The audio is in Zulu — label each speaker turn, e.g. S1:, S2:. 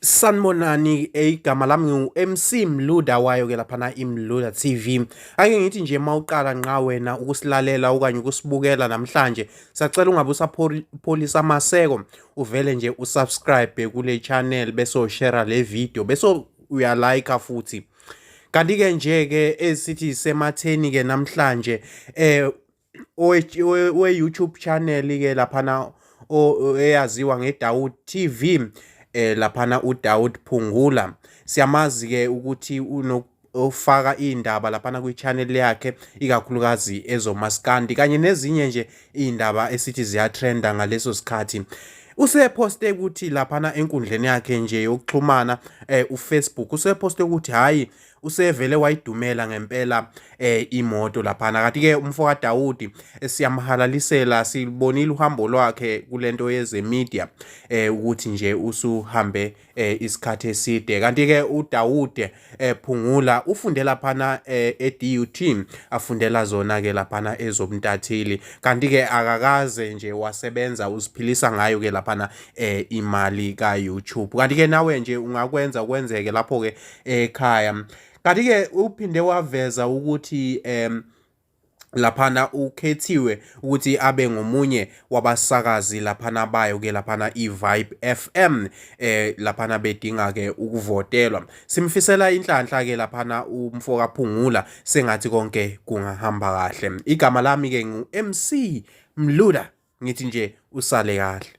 S1: Sanibonani, igama lami ngingu-MC Mluda wayo ke laphana iMluda TV. Ake ngithi nje mawuqala nqa wena ukusilalela okanye ukusibukela namhlanje, sacela ungabe usapholisa amaseko, uvele nje usubscribe kule channel bese ushare le video bese uyalike futhi. Kanti ke nje ke esithi sematheni ke namhlanje we-YouTube channel ke laphana eyaziwa ngeDawood TV, laphana uDawood Phungula. Siyamazi ke ukuthi ofaka iy'ndaba laphana kwi-channel yakhe, ikakhulukazi ezomaskandi kanye nezinye nje iy'ndaba esithi ziyatrenda ngaleso sikhathi. Usephoste ukuthi laphana enkundleni yakhe nje yokuxhumana, uFacebook, usephoste ukuthi hhayi, usevele wayidumela ngempela imoto laphana. Kanti ke umfo kaDawudi siyamhalalisela, sibonile uhambo lwakhe kulento yeze media, ukuthi nje usuhambe isikhathi eside. Kanti ke uDawud Phungula ufunde laphana e-DUT, afundela zona ke laphana ezobuntatheli. Kanti ke akakaze nje wasebenza, uziphilisa ngayo ke laphana imali ka YouTube. Kanti ke nawe nje ungakwenza kwenzeke lapho ke ekhaya. Kanti ke uphinde waveza ukuthi laphana ukhethiwe ukuthi abe ngomunye wabasakazi laphana bayo ke laphana i-Vibe FM, laphana bedinga ke ukuvotelwa. Simfisela inhlanhla ke laphana umfo kaPhungula, sengathi konke kungahamba kahle. Igama lami ke ngu MC Mluda, ngithi nje usale kahle.